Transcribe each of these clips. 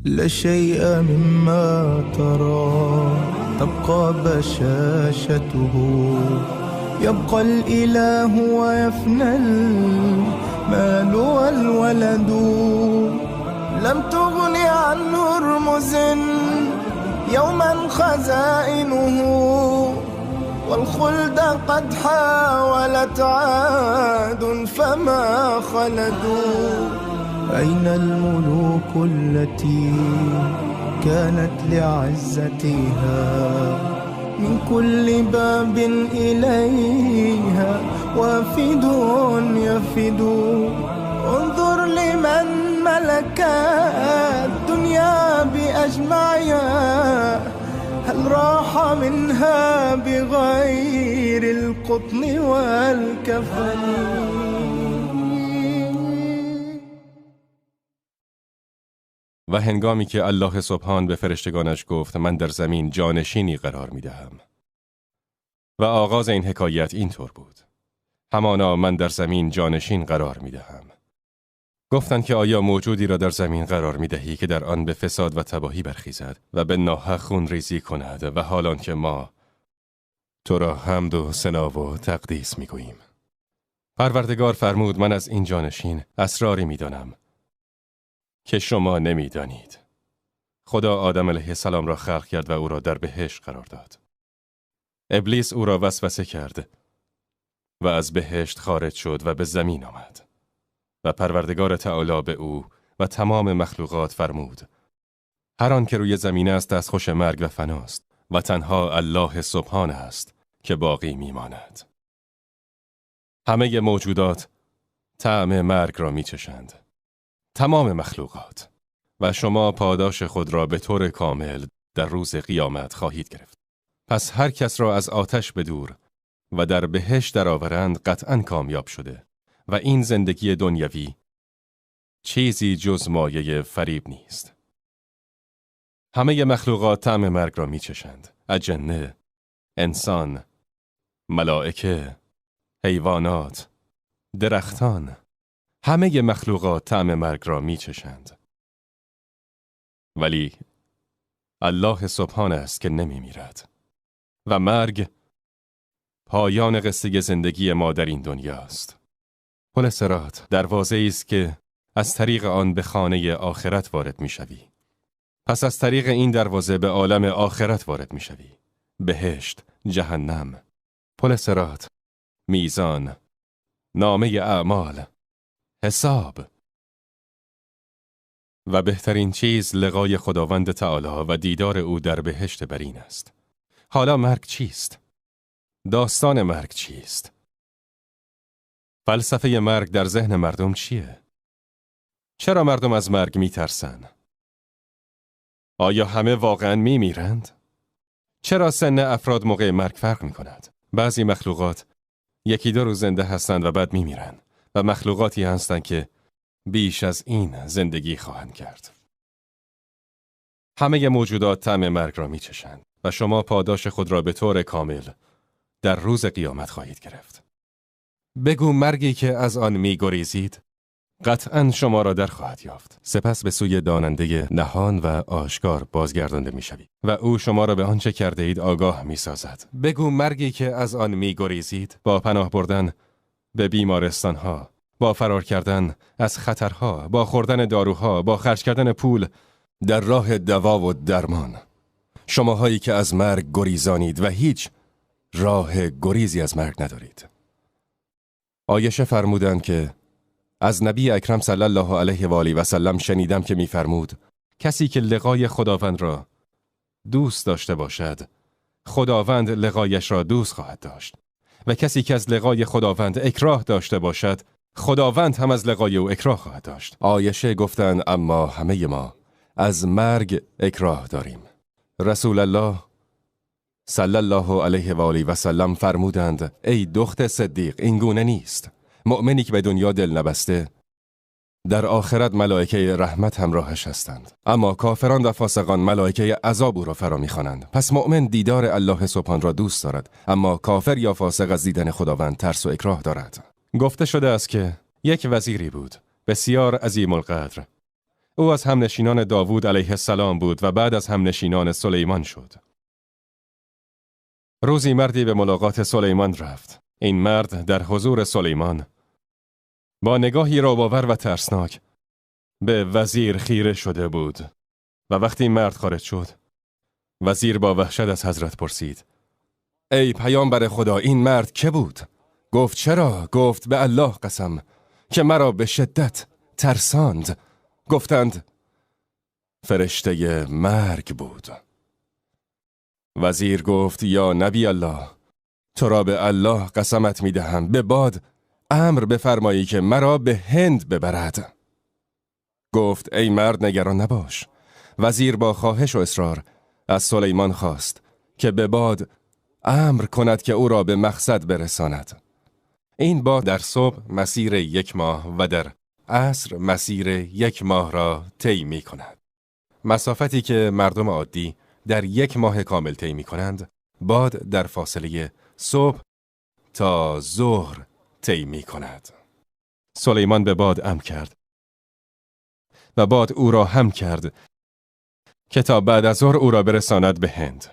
لا شيء مما ترى تبقى بشاشته، يبقى الإله ويفنى المال والولد. لم تغن عن هرمز يوما خزائنه، والخلد قد حاولت عاد فما خلدوا. أين الملوك التي كانت لعزتها من كل باب إليها وافد يفد؟ انظر لمن ملك الدنيا بأجمعها، هل راح منها بغير القطن والكفن؟ و هنگامی که الله سبحان به فرشتگانش گفت من در زمین جانشینی قرار می دهم. و آغاز این حکایت اینطور بود: همانا من در زمین جانشین قرار می دهم. گفتند که آیا موجودی را در زمین قرار می دهی که در آن به فساد و تباهی برخیزد و به ناحق خون ریزی کند و حالان که ما تو را حمد و ثنا و تقدیس می گوییم؟ پروردگار فرمود من از این جانشین اسراری می دانم که شما نمی دانید. خدا آدم علیه السلام را خلق کرد و او را در بهشت قرار داد. ابلیس او را وسوسه کرد و از بهشت خارج شد و به زمین آمد. و پروردگار تعالی به او و تمام مخلوقات فرمود هر آن که روی زمین است دستخوش مرگ و فناست و تنها الله سبحان است که باقی میماند. همه موجودات طعم مرگ را میچشند، تمام مخلوقات، و شما پاداش خود را به طور کامل در روز قیامت خواهید گرفت. پس هر کس را از آتش بدور و در بهشت درآورند قطعاً کامیاب شده و این زندگی دنیوی چیزی جز مایه فریب نیست. همه مخلوقات طعم مرگ را میچشند: اجنه، انسان، ملائکه، حیوانات، درختان. همه مخلوقات طعم مرگ را میچشند. ولی الله سبحان است که نمیمیرد و مرگ پایان قصه زندگی ما در این دنیاست. پل صراط دروازه است که از طریق آن به خانه آخرت وارد میشوی. پس از طریق این دروازه به عالم آخرت وارد میشوی. بهشت، جهنم، پل صراط، میزان، نامه اعمال، حساب. و بهترین چیز لقای خداوند تعالی و دیدار او در بهشت برین است. حالا مرگ چیست؟ داستان مرگ چیست؟ فلسفه مرگ در ذهن مردم چیه؟ چرا مردم از مرگ میترسن؟ آیا همه واقعاً میمیرند؟ چرا سن افراد موقع مرگ فرق میکند؟ بعضی مخلوقات یکی دو روز زنده هستند و بعد میمیرند و مخلوقاتی هستند که بیش از این زندگی خواهند کرد. همه موجودات طعم مرگ را میچشند و شما پاداش خود را به طور کامل در روز قیامت خواهید گرفت. بگو مرگی که از آن میگریزید قطعاً شما را در خواهد یافت. سپس به سوی داننده نهان و آشکار بازگردانده میشوید و او شما را به آنچه کرده اید آگاه میسازد. بگو مرگی که از آن میگریزید با پناه بردن به بیمارستانها، با فرار کردن از خطرها، با خوردن داروها، با خرج کردن پول در راه دوا و درمان. شماهایی که از مرگ گریزانید و هیچ راه گریزی از مرگ ندارید. عایشه فرمودند که از نبی اکرم صلی الله علیه و آله و سلم شنیدم که می‌فرمود کسی که لقای خداوند را دوست داشته باشد، خداوند لقایش را دوست خواهد داشت، و کسی که از لقای خداوند اکراه داشته باشد، خداوند هم از لقای او اکراه خواهد داشت. عایشه گفتند اما همه ما از مرگ اکراه داریم. رسول الله صلی الله علیه و آله و سلم فرمودند ای دخت صدیق، این گونه نیست. مؤمنی که به دنیا دل نبسته در آخرت ملائکه رحمت همراهش هستند، اما کافران و فاسقان ملائکه عذاب او را فرا می‌خوانند. پس مؤمن دیدار الله سبحان را دوست دارد، اما کافر یا فاسق از دیدن خداوند ترس و اکراه دارد. گفته شده است که یک وزیری بود بسیار عظیم القدر، او از همنشینان داوود علیه السلام بود و بعد از همنشینان سلیمان شد. روزی مردی به ملاقات سلیمان رفت. این مرد در حضور سلیمان با نگاهی رعب‌آور و ترسناک به وزیر خیره شده بود و وقتی مرد خارج شد، وزیر با وحشت از حضرت پرسید: ای پیامبر خدا، این مرد که بود؟ گفت: چرا؟ گفت: به الله قسم که مرا به شدت ترساند. گفتند: فرشته مرگ بود. وزیر گفت: یا نبی الله، تو را به الله قسمت می دهم، به باد امر بفرمایی که مرا به هند ببرد. گفت: ای مرد، نگران نباش. وزیر با خواهش و اصرار از سلیمان خواست که به باد امر کند که او را به مقصد برساند. این باد در صبح مسیر 1 ماه و در عصر مسیر 1 ماه را طی می کند. مسافتی که مردم عادی در 1 ماه کامل طی می کنند، باد در فاصله صبح تا ظهر طی می کند. سلیمان به باد امر کرد و باد او را هم کرد که تا بعد از ظهر او را برساند به هند.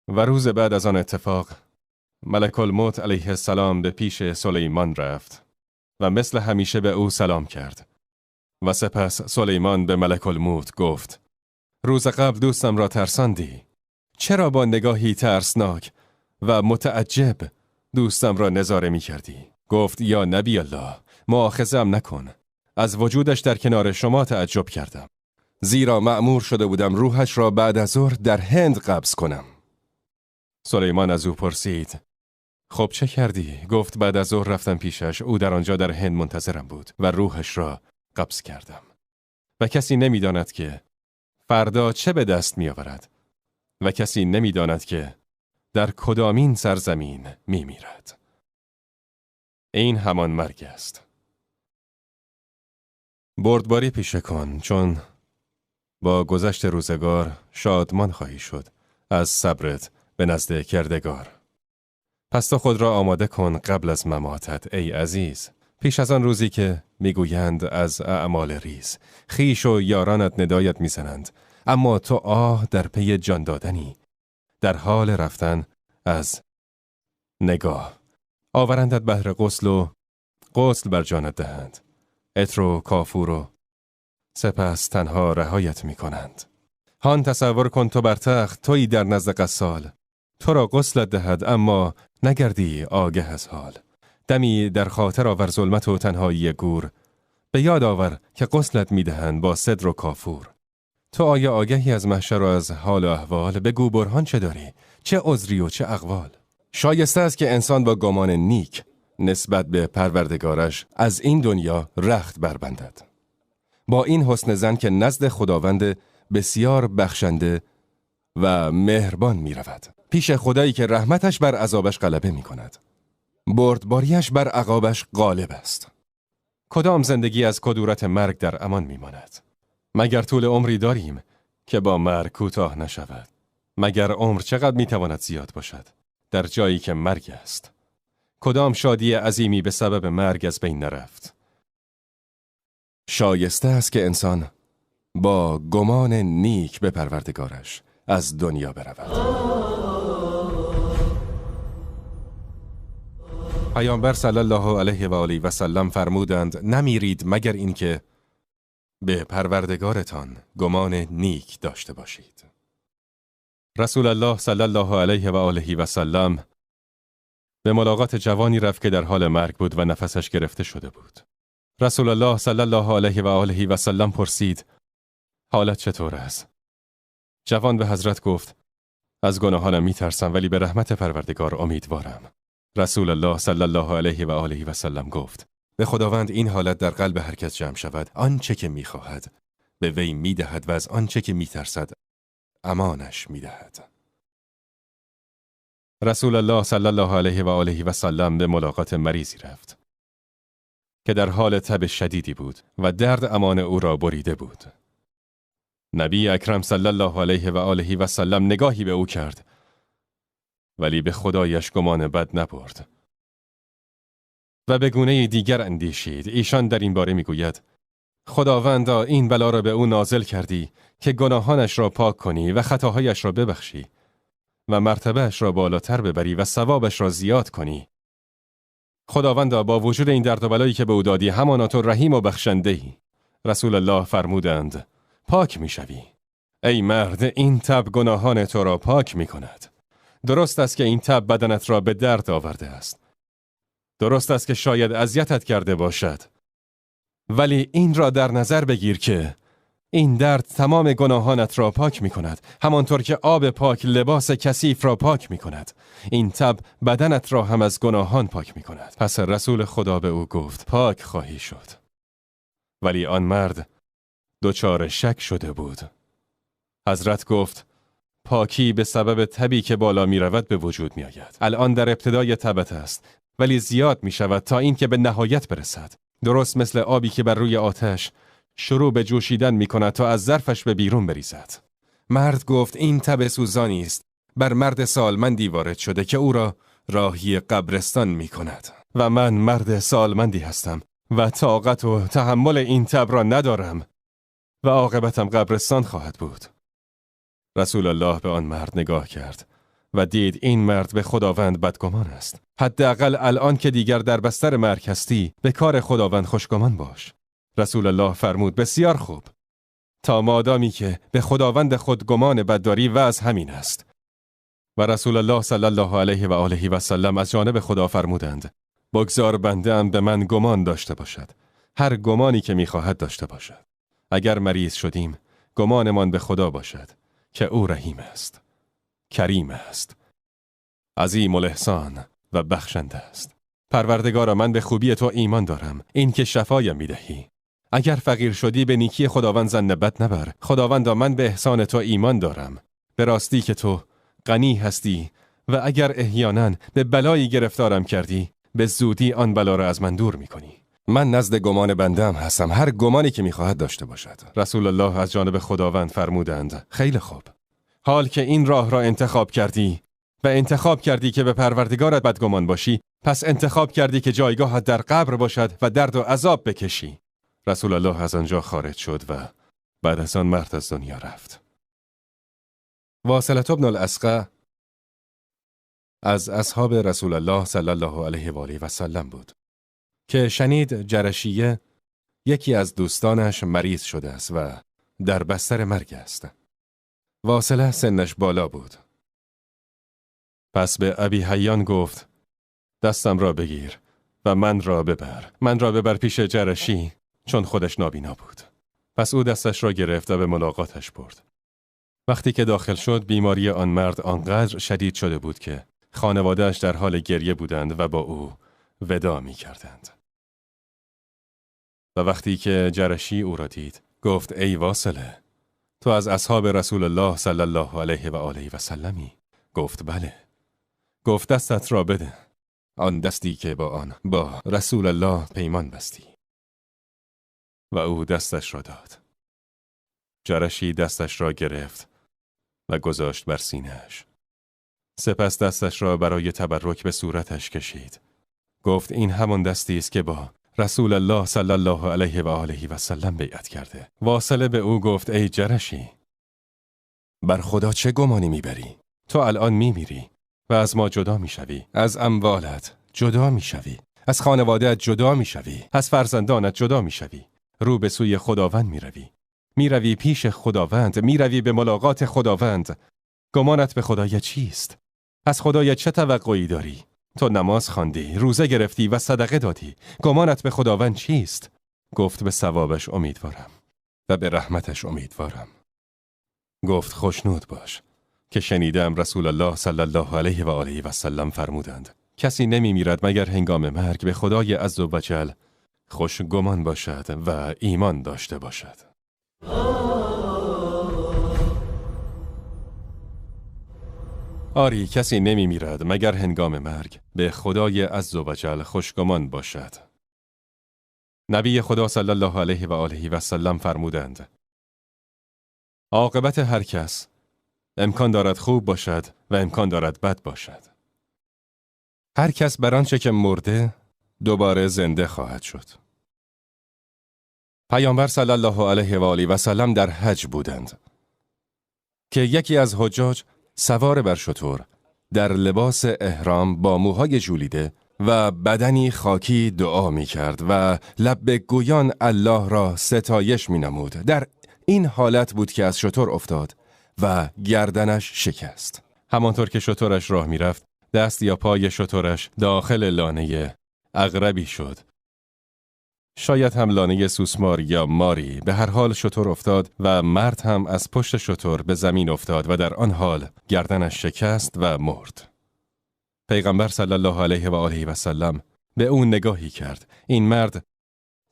و روز بعد از آن اتفاق، ملک الموت علیه السلام به پیش سلیمان رفت و مثل همیشه به او سلام کرد. و سپس سلیمان به ملک الموت گفت: روز قبل دوستم را ترساندی. چرا با نگاهی ترسناک و متعجب دوستم را نظاره می کردی؟ گفت: یا نبی الله، مؤاخذه‌ام نکن. از وجودش در کنار شما تعجب کردم، زیرا مأمور شده بودم روحش را بعد از ظهر در هند قبض کنم. سلیمان از او پرسید: خب چه کردی؟ گفت: بعد از ظهر رفتم پیشش، او در آنجا در هند منتظرم بود و روحش را قبض کردم. و کسی نمیداند که فردا چه به دست می آورد و کسی نمیداند که در کدامین سرزمین می میرد. این همان مرگ است. بردباری پیشه کن، چون با گذشت روزگار شادمان خواهی شد از صبرت به نزد کردگار. پس تو خود را آماده کن قبل از مماتت ای عزیز، پیش از آن روزی که میگویند از اعمال ریز خویش و یارانت ندایت میزنند، اما تو آه در پی جان دادنی، در حال رفتن از نگاه. آورندت بهر غسل و غسل بر جانت دهند، عطر و کافور و سپس تنها رهایت میکنند. هان تصور کن تو بر تخت، تویی در نزد غسال، تو را غسلت دهد اما نگردی آگه از حال. دمی در خاطر آور ظلمت و تنهایی گور، به یاد آور که غسلت میدهند با سدر و کافور. تو آیا آگهی از محشر و از حال و احوال؟ بگو برهان چه داری، چه عذری و چه اقوال؟ شایسته است که انسان با گمان نیک نسبت به پروردگارش از این دنیا رخت بربندد، با این حسن ظن که نزد خداوند بسیار بخشنده و مهربان می رود، پیش خدایی که رحمتش بر عذابش غلبه می کند، بردباریش بر عقابش غالب است. کدام زندگی از کدورت مرگ در امان می ماند؟ مگر طول عمری داریم که با مرگ کوتاه نشود؟ مگر عمر چقدر می تواند زیاد باشد در جایی که مرگ است؟ کدام شادی عظیمی به سبب مرگ از بین نرفت؟ شایسته است که انسان با گمان نیک به پروردگارش از دنیا برود. پیامبر صلی الله علیه و آله و سلم فرمودند: نمیرید مگر اینکه به پروردگارتان گمان نیک داشته باشید. رسول الله صلی الله علیه و آله و سلم به ملاقات جوانی رفت که در حال مرگ بود و نفسش گرفته شده بود. رسول الله صلی الله علیه و آله و سلم پرسید: حالت چطور است؟ جوان به حضرت گفت: از گناهانم میترسم ولی به رحمت پروردگار امیدوارم. رسول الله صلی الله علیه و آله و سلم گفت: به خداوند این حالت در قلب هر کس جمع شود، آنچه که میخواهد به وی میدهد و از آنچه که میترسد امانش میدهد. رسول الله صلی الله علیه و آله و سلم به ملاقات مریضی رفت که در حال تب شدیدی بود و درد امان او را بریده بود. نبی اکرم صلی الله علیه و آله و سلم نگاهی به او کرد، ولی به خدایش گمان بد نبرد و به گونه دیگر اندیشید. ایشان در این باره میگوید: خداوندا این بلا را به او نازل کردی که گناهانش را پاک کنی و خطاهایش را ببخشی و مرتبهش را بالاتر ببری و ثوابش را زیاد کنی. خداوندا با وجود این درد و بلایی که به او دادی، همانا تو رحیم و بخشنده‌ای. رسول الله فرمودند پاک میشوی. ای مرد، این تب گناهان تو را پاک میکند. درست است که این تب بدنت را به درد آورده است. درست است که شاید اذیتت کرده باشد. ولی این را در نظر بگیر که این درد تمام گناهانت را پاک می کند، همانطور که آب پاک لباس کثیف را پاک می کند. این تب بدنت را هم از گناهان پاک می کند. پس رسول خدا به او گفت پاک خواهی شد. ولی آن مرد دچار شک شده بود. حضرت گفت پاکی به سبب تبی که بالا می رود به وجود می آید. الان در ابتدای تبت است، ولی زیاد می شود تا اینکه به نهایت برسد. درست مثل آبی که بر روی آتش شروع به جوشیدن می کند تا از ظرفش به بیرون بریزد. مرد گفت این تب سوزانی است بر مرد سالمندی وارد شده که او را راهی قبرستان می کند. و من مرد سالمندی هستم و طاقت و تحمل این تب را ندارم و عاقبتم قبرستان خواهد بود. رسول الله به آن مرد نگاه کرد و دید این مرد به خداوند بدگمان است. حداقل الان که دیگر در بستر مرگ هستی، به کار خداوند خوشگمان باش. رسول الله فرمود بسیار خوب. تا مادامی که به خداوند خود گمان بد داری وضع همین است. و رسول الله صلی الله علیه و آله و سلم از جانب خدا فرمودند بگذار بنده‌ام به من گمان داشته باشد. هر گمانی که می‌خواهد داشته باشد. اگر مریض شدیم گمانمان به خدا باشد که او رحیم است، کریم است، عظیم الاحسان و بخشنده است. پروردگارا من به خوبی تو ایمان دارم، این که شفایم میدهی. اگر فقیر شدی به نیکی خداوند ظن بد نبر. خداوندا من به احسان تو ایمان دارم، به راستی که تو غنی هستی و اگر احیانا به بلایی گرفتارم کردی به زودی آن بلا را از من دور میکنی. من نزد گمان بندم هستم، هر گمانی که میخواهد داشته باشد. رسول الله از جانب خداوند فرمودند خیلی خوب، حال که این راه را انتخاب کردی و انتخاب کردی که به پروردگارت بدگمان باشی، پس انتخاب کردی که جایگاهت در قبر باشد و درد و عذاب بکشی. رسول الله از آنجا خارج شد و بعد از آن مرد از دنیا رفت. واصله بن الاسقع از اصحاب رسول الله صلی الله علیه و آله و سلم بود که شنید جرشیه یکی از دوستانش مریض شده است و در بستر مرگ است. واصله سنش بالا بود. پس به ابی حیان گفت دستم را بگیر و من را ببر. من را ببر پیش جرشی، چون خودش نابینا بود. پس او دستش را گرفت و به ملاقاتش برد. وقتی که داخل شد بیماری آن مرد آنقدر شدید شده بود که خانواده‌اش در حال گریه بودند و با او ودا می کردند. و وقتی که جرشی او را دید گفت ای واصله، تو از اصحاب رسول الله صلی الله علیه و آله و سلمی؟ گفت بله. گفت دستت را بده، آن دستی که با آن با رسول الله پیمان بستی. و او دستش را داد. جرشی دستش را گرفت و گذاشت بر سینه‌اش. سپس دستش را برای تبرک به صورتش کشید. گفت این همان دستی است که با رسول الله صلی الله علیه و آله و سلم بیعت کرده. واصله به او گفت ای جرشی، بر خدا چه گمانی میبری؟ تو الان میمیری و از ما جدا میشوی، از اموالت جدا میشوی، از خانواده‌ات جدا میشوی، از فرزندانت جدا میشوی. رو به سوی خداوند میروی، میروی پیش خداوند، میروی به ملاقات خداوند. گمانت به خدای چیست؟ از خدای چه توقعی داری؟ تو نماز خواندی، روزه گرفتی و صدقه دادی. گمانت به خداوند چیست؟ گفت به ثوابش امیدوارم و به رحمتش امیدوارم. گفت خوشنود باش که شنیدم رسول الله صلی الله علیه و آله و سلم فرمودند کسی نمی میرد مگر هنگام مرگ به خدای عزوجل خوش گمان باشد و ایمان داشته باشد. آری کسی نمی میرد مگر هنگام مرگ به خدای عزوجل خوشگمان باشد. نبی خدا صلی الله علیه و آله و سلم فرمودند عاقبت هر کس امکان دارد خوب باشد و امکان دارد بد باشد. هر کس بر آنچه که مرده دوباره زنده خواهد شد. پیامبر صلی الله علیه و آله و سلم در حج بودند که یکی از حجاج سوار بر شتر در لباس احرام با موهای ژولیده و بدنی خاکی دعا می کرد و لب گویان الله را ستایش می نمود. در این حالت بود که از شتر افتاد و گردنش شکست. همانطور که شترش راه می رفت، دست یا پای شترش داخل لانه عقربی شد. شاید هم لانه سوسمار یا ماری. به هر حال شتر افتاد و مرد هم از پشت شتر به زمین افتاد و در آن حال گردنش شکست و مرد. پیغمبر صلی الله علیه و آله و سلم به اون نگاهی کرد. این مرد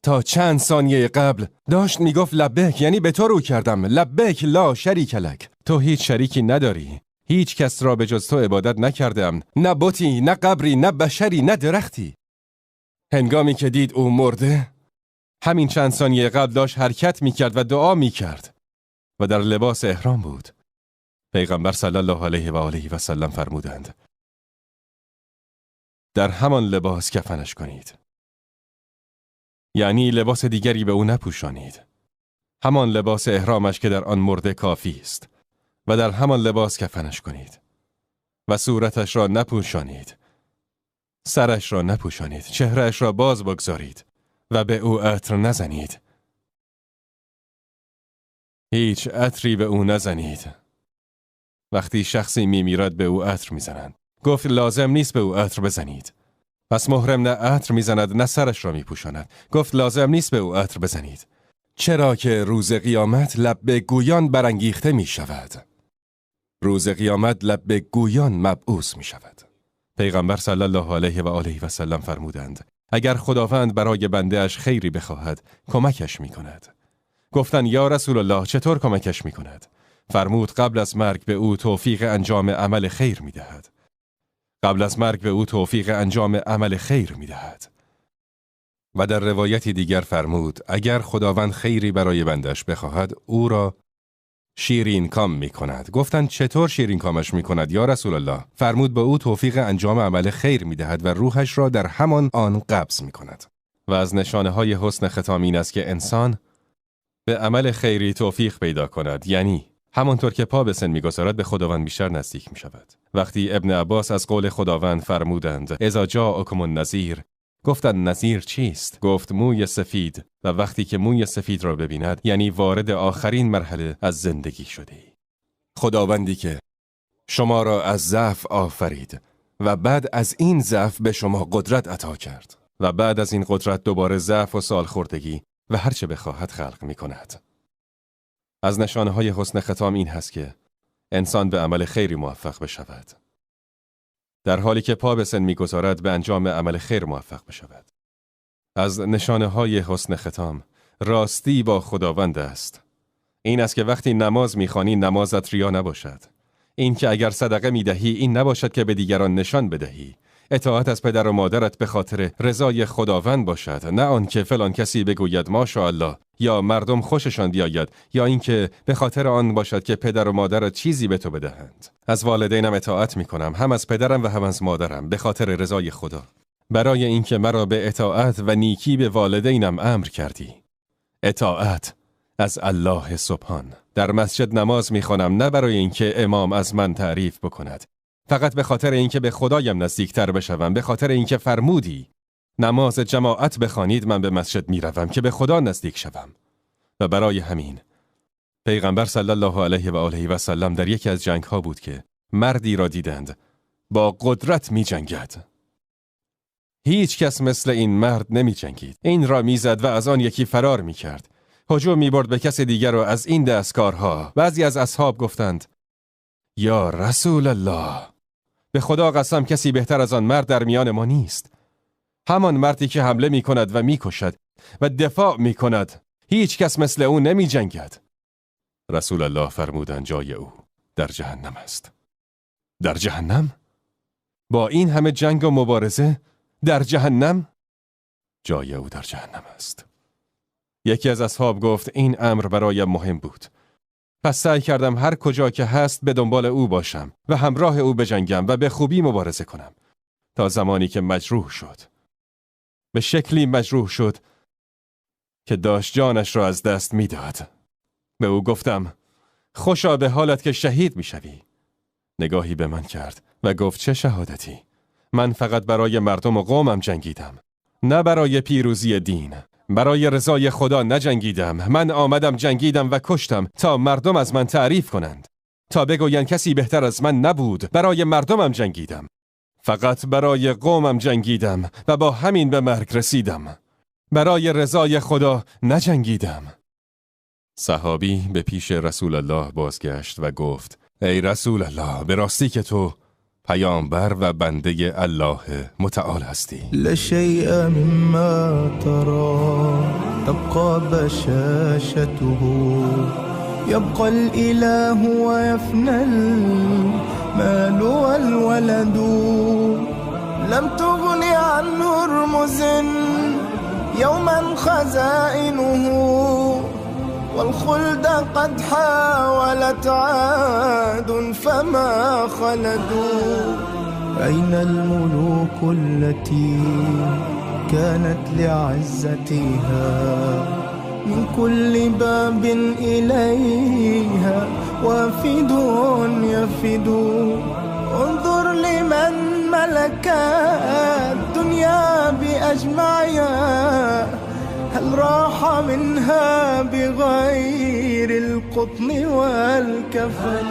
تا چند ثانیه قبل داشت میگفت لبیک، یعنی به تو رو کردم، لبیک لا شریک لک، تو هیچ شریکی نداری، هیچ کس را به جز تو عبادت نکردم، نه بتی، نه قبری، نه بشری، نه درختی. هنگامی که دید او مرده، همین چند ثانیه قبل داشت حرکت میکرد و دعا میکرد و در لباس احرام بود. پیغمبر صلی الله علیه و آله و سلم فرمودند در همان لباس کفنش کنید. یعنی لباس دیگری به او نپوشانید. همان لباس احرامش که در آن مرده کافی است و در همان لباس کفنش کنید و صورتش را نپوشانید، سرش را نپوشانید، چهرهش را باز بگذارید و به او عطر نزنید. هیچ عطری به او نزنید. وقتی شخصی میمیرد به او عطر میزنند. گفت لازم نیست به او عطر بزنید. پس محرم نه عطر میزند نه سرش را میپوشاند. گفت لازم نیست به او عطر بزنید، چرا که روز قیامت لب گویان برانگیخته می شود. روز قیامت لب گویان مبعوث می شود. پیغمبر صلی الله علیه و آله و سلم فرمودند اگر خداوند برای بنده اش خیری بخواهد کمکش می کند. گفتند یا رسول الله چطور کمکش می کند؟ فرمود قبل از مرگ به او توفیق انجام عمل خیر می دهد. قبل از مرگ به او توفیق انجام عمل خیر می دهد. و در روایتی دیگر فرمود اگر خداوند خیری برای بندش بخواهد او را شیرین کام می کند. گفتند چطور شیرین کامش می کند یا رسول الله؟ فرمود به او توفیق انجام عمل خیر می دهد و روحش را در همان آن قبض می کند. و از نشانه های حسن ختام این است که انسان به عمل خیری توفیق پیدا کند، یعنی همانطور که پا به سن می‌گذارد به خداوند بیشتر نزدیک می شود. وقتی ابن عباس از قول خداوند فرمودند اذا جاءکم النذیر، گفتند نذیر چیست؟ گفت موی سفید. و وقتی که موی سفید را ببیند یعنی وارد آخرین مرحله از زندگی شده ای. خداوندی که شما را از ضعف آفرید و بعد از این ضعف به شما قدرت عطا کرد و بعد از این قدرت دوباره ضعف و سالخوردگی و هرچه بخواهد خلق می کند. از نشانه های حسن ختام این هست که انسان به عمل خیری موفق بشود. در حالی که پا به سن می‌گذارد به انجام عمل خیر موفق بشود. از نشانه های حسن ختام راستی با خداوند است. این است که وقتی نماز می‌خوانی نمازت ریا نباشد. این که اگر صدقه می‌دهی این نباشد که به دیگران نشان بدهی. اطاعت از پدر و مادرت به خاطر رضای خداوند باشد، نه آنکه فلان کسی بگوید ماشاءالله یا مردم خوششان بیاید، یا اینکه به خاطر آن باشد که پدر و مادرت چیزی به تو بدهند. از والدینم اطاعت میکنم، هم از پدرم و هم از مادرم، به خاطر رضای خدا، برای اینکه مرا به اطاعت و نیکی به والدینم امر کردی. اطاعت از الله سبحان. در مسجد نماز میخوانم نه برای اینکه امام از من تعریف بکند، فقط به خاطر اینکه به خدایم نزدیکتر بشوم، به خاطر اینکه فرمودی نماز جماعت بخوانید من به مسجد میروم که به خدا نزدیک شوم. و برای همین پیغمبر صلی الله علیه و آله و سلم در یکی از جنگ ها بود که مردی را دیدند با قدرت می جنگد. هیچ کس مثل این مرد نمی جنگید. این را میزد و از آن یکی فرار می کرد. هجوم می برد به کس دیگر و از این دستکارها. بعضی از اصحاب گفتند یا رسول الله، به خدا قسم کسی بهتر از آن مرد در میان ما نیست. همان مردی که حمله می کند و می کشد و دفاع می کند. هیچ کس مثل او نمی جنگد. رسول الله فرمودند جای او در جهنم است. در جهنم؟ با این همه جنگ و مبارزه در جهنم؟ جای او در جهنم است. یکی از اصحاب گفت این امر برایم مهم بود. پس سعی کردم هر کجا که هست به دنبال او باشم و همراه او بجنگم و به خوبی مبارزه کنم تا زمانی که مجروح شد. به شکلی مجروح شد که داشت جانش را از دست میداد. به او گفتم خوشا به حالت که شهید میشوی. نگاهی به من کرد و گفت چه شهادتی؟ من فقط برای مردم و قومم جنگیدم، نه برای پیروزی دین. برای رضای خدا نجنگیدم. من آمدم جنگیدم و کشتم تا مردم از من تعریف کنند، تا بگویند کسی بهتر از من نبود. برای مردمم جنگیدم، فقط برای قومم جنگیدم و با همین به مرگ رسیدم. برای رضای خدا نجنگیدم. صحابی به پیش رسول الله بازگشت و گفت ای رسول الله، به راستی که تو پیامبر و بنده الله متعال هستی. لا شيء مما ترى تبقى بشاشته، يبقى الاله ويفنى المال والولد. لم تغن عن هرمز يوما خزائنه، والخلد قد حاولت عاد فما خلدوا. أين الملوك التي كانت لعزتها من كل باب إليها وافد يفد. انظر لمن ملك الدنيا بأجمعها، هل راح منها بغير القطن والكفن.